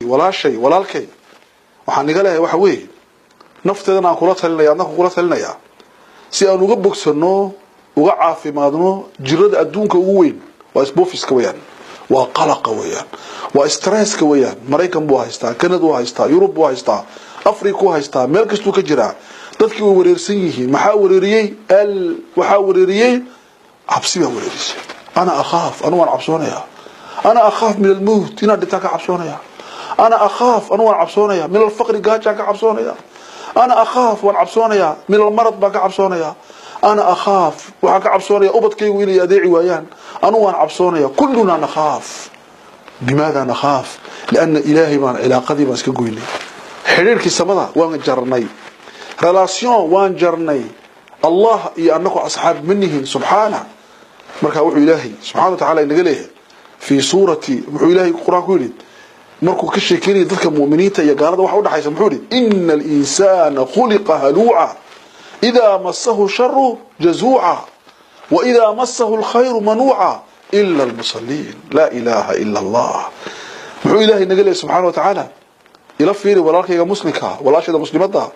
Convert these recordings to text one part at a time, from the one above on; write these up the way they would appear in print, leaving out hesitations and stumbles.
Walaashay, walaalkay, waxaan iga leeyahay waxa weeye, nafteedana aan kula talinaya, adna kula talinayaa, si aan uga bogsano, uga caafimaadno jirada adduunka ugu weyn waa isboofiska weeyaan, waa qalaqa weeyaan, waa stresska weeyaan. Maraykan buu haystaa, Canada buu haystaa, Yurub buu haystaa, Africa buu haystaa, meel kastuu ka jiraa. Dadkii way wareersan yihiin. Maxaa wareeriyey? Waxaa wareeriyey cabsi baa wareerisay. أنا أخاف, anu waan cabsoonayaa. أنا أخاف من الموت, inaan dhintaan ka cabsoonaya. أنا أخاف, anu waan cabsoonaya, من الفقر, gaajaan ka cabsoonaya. أنا أخاف, waan cabsoonayaa, من المرض baan ka cabsoonaya. أنا أخاف, waxaan ka cabsoonaya ubadkaygu inay adeeci waayaan. Anu waan cabsoonaya. كلنا نخاف. لماذا نخاف؟ لأن ilaahay baan cilaaqadii baan iska goynay, xidhiirkii samada waan jarnay, relation waan jarnay. Allah iyo anagu asxaab ma nihin, subxaana. Marka wuxuu Ilaahay subxana wa tacaala inaga leeyahay في سورة, wuxuu Ilaahay Qur-aan ku yidhi markuu ka sheekeynaya dadka mu'miniinta iyo gaalada waxa udhaxaysa, muxuu yidhi? إن الإنسان خلق هلوعا إذا مسه الشر جزوعا وإذا مسه الخير منوعا إلا المصلين. لا إله إلا الله. Muxuu Ilaahay naga leeyahy subxana wa tacaala? Ila fiiri, walaalkayga muslimka, walaashayda muslimadda,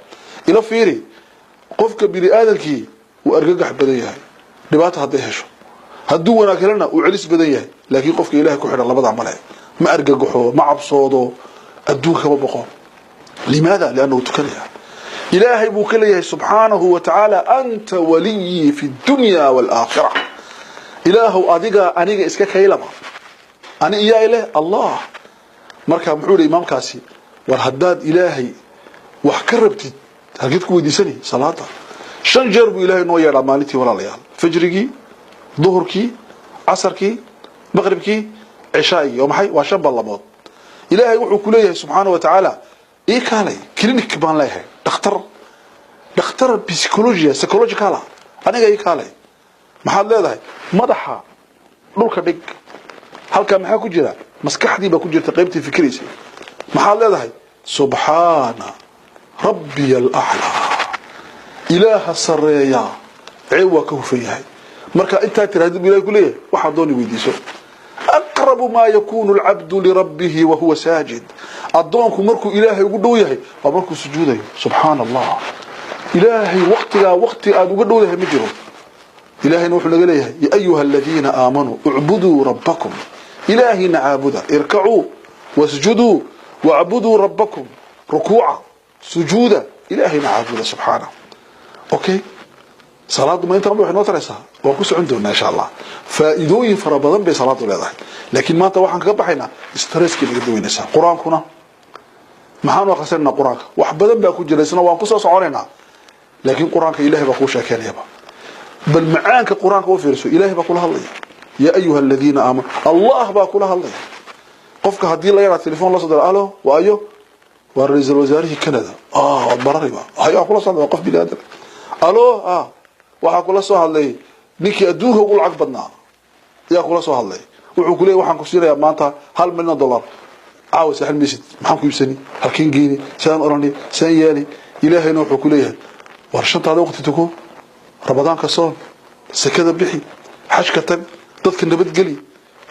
ila fiiri. Qofka bini aadamkii wuu argagax badan yahay dhibaata hadday hesho, hadduu wanaag helana uu celis badan yahay. Laakiin qofka Ilahay ku xidhan labadaa male, ma argagaxo, ma cabsoodo, adduunka kama boqo. لماذا؟ لأنه tukanaya. Ilaahay buu ka leeyahay subxaanahu wa tacaala: أنت وليي في الدنيا والآخرة. Ilaahow, adiga aniga iska kaylama ani iyaa ileh Allah. Marka muxuu yihi imaamkaasi? War haddaad Ilaahay wax ka rabtid, halkeed ku weydiisani? Salaada. Shan jeer buu Ilaahay noo yeedhaa maalintii, walaalayaal: fajrigii, duhurkii, casarkii, maqribkii, cishaa'igii. Oo maxay? Waa shan ballamood. Ilaahay wuxuu ku leeyahay subxaana wa tacaala: ii kaalay, clinic baan leeyahay, dhakhtar, dhakhtar psychologia, psychological, aniga ii kaalay. Maxaad leedahay? Madaxa dhulka dhig. Halkaa maxaa ku jira? Maskaxdii baa ku jirta, qaybtii fikiraysay. Maxaad leedahay? سبحان ربي الأعلى, ilaaha sareeya ceeb waa ka hufan yahay. Marka intaa tirahdid bu Ilahay ku leeyahay: waxaad dooni weydiiso. أقرب ما يكون العبد لربه وهو ساجد. Addoonku markuu Ilaahay ugu dhow yahay waa markuu sujuudayo. Subxaana Allah, Ilaahay waqtigaa waqti aada uga dhow yahay ma jiro. Ilahayna wuxuu naga leeyahay: يا أيها الذين آمنوا اعبدوا ربكم. Ilaahayna caabuda. اركعوا واسجدوا واعبدوا ربكم. Rukuuca, sujuuda, Ilaahayna caabuda subxaana. Okay, salaadu ma intan waxay noo taraysaa? Waan ku socon doonaa insha Allah. Faa'iidooyin fara badan bay salaadu leedahay, laakiin maanta waxaan kaga baxaynaa stresskii naga daweynaysaa. Qur-aankuna maxaanu akhrisanaynaa? Qur-aanka wax badan baa ku jira, isna waan kusoo soconaynaa. Laakiin Qur-aanka Ilahay baa kuu sheekeynayaba. Bal macaanka Qur-aanka u fiirso. Ilahay baa kula hadlaya: يا أيها الذين آمنوا. Allah baa kula hadlaya. Qofka haddii la yaraa telefon la soo diro: "Alo, waayo, waa ra-iisul wasaarihii Canada." Waad barariba hayo kula soo hadlay, waa qof bini aadam. "Alo, waxaa kula soo hadlay ninkii adduunka ugu lacag badnaa ayaa kula soo hadlay. Wuxuu ku leeyay: waxaan ku siinayaa maanta $1 milyan. Caawa seexan maysid. Maxaan ku iibsani? Halkeen geyni? Sidaan orani? Sidaan yeeli?" Ilaahayna wuxuu ku leeyahay: war shantaada waqti tuko, Ramadaanka soon, sakada bixi, xajka tag, dadka nabadgeli,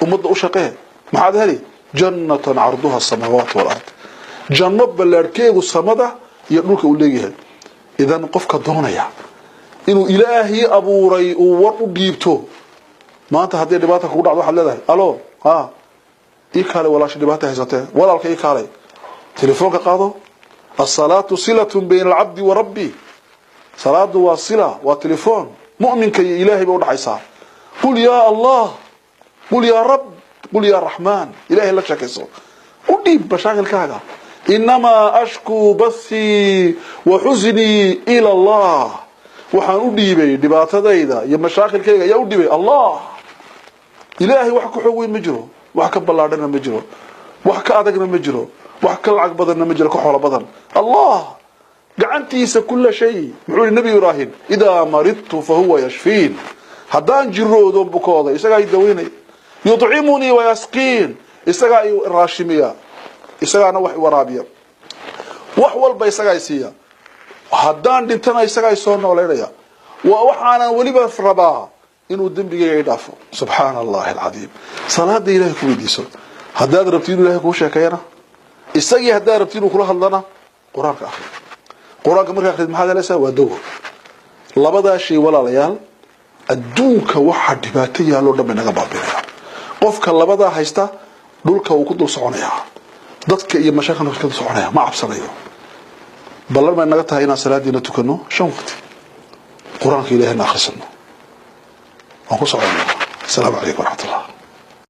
ummadda u shaqee. Maxaad heli? جنة عرضها السماوات والأرض, janno ballaadhkeegu samada iyo dhulka uu leeyahay. Idan qofka doonaya inuu Ilaahii abuuray uu war u dhiibto, maanta haddii dhibaata kugu dhacdo, waxaad leedahay: "Alo, ha ii kaalay, walaasha dhibaata haysatee, walaalka ii kaalay." Telefoonka qaado. الصلاة صلة بين العبد وربه. Salaadu waa sila, waa telefoon mu'minka iyo Ilaahay ba udhaxaysaa. قل يا الله, قل يا رب, قل يا رحمن. Ilahay la sheekayso, u dhiib mashaakilkaaga. إنما أشكو بثي وحزني إلى الله. Waxaan u dhiibay dhibaatadayda iyo mashaakilkayga. Ayaa u dhiibay? Allah. Ilaahay wax ka xoog weyn ma jiro, wax ka ballaadhana ma jiro, wax ka adagna ma jiro, wax ka lacag badanna ma jiro, ka xoolo badan. Allah gacantiisa كل شيء. Muxuu yihi Nebi Ibraahim? إذا مرضت فهو يشفين. Haddaan jiroodo, bukooda, isagaa i daweynaya. يطعمني ويسقين. Isagaa i raashimiya, isagaana wax i waraabiya, wax walba isagaa i siiya. Haddaan dhintana isagaa i soo nooleynaya. Waa waxaanan weliba rabaa inuu dembigayga i dhaafo. Subxaana Allahi alcadiim. Salaada Ilahay ku weydiiso. Haddaad rabti inuu Ilahay kuu sheekeeyana, Isagii haddaa rabti inuu kula hadlana, Qur-aanka akhri. Qur-aanka markaa akhrid, maxaad helaysaa? Waa dawo. Labadaa shay, walaalayaal, adduunka waxaa dhibaato yaaloo dhan bay naga baabinaya. Qofka labadaa haysta dhulka wuu ku dul soconayaa, dadka iyo mashaakilka ka dul soconaya, ma cabsanayo. Ballan bay naga tahay inaan salaadiina tukano shan waqti, Qur-aanka Ilahayna akhrisano. Waan ku soconaa. Asalaamu calaykum waraxmat ullah.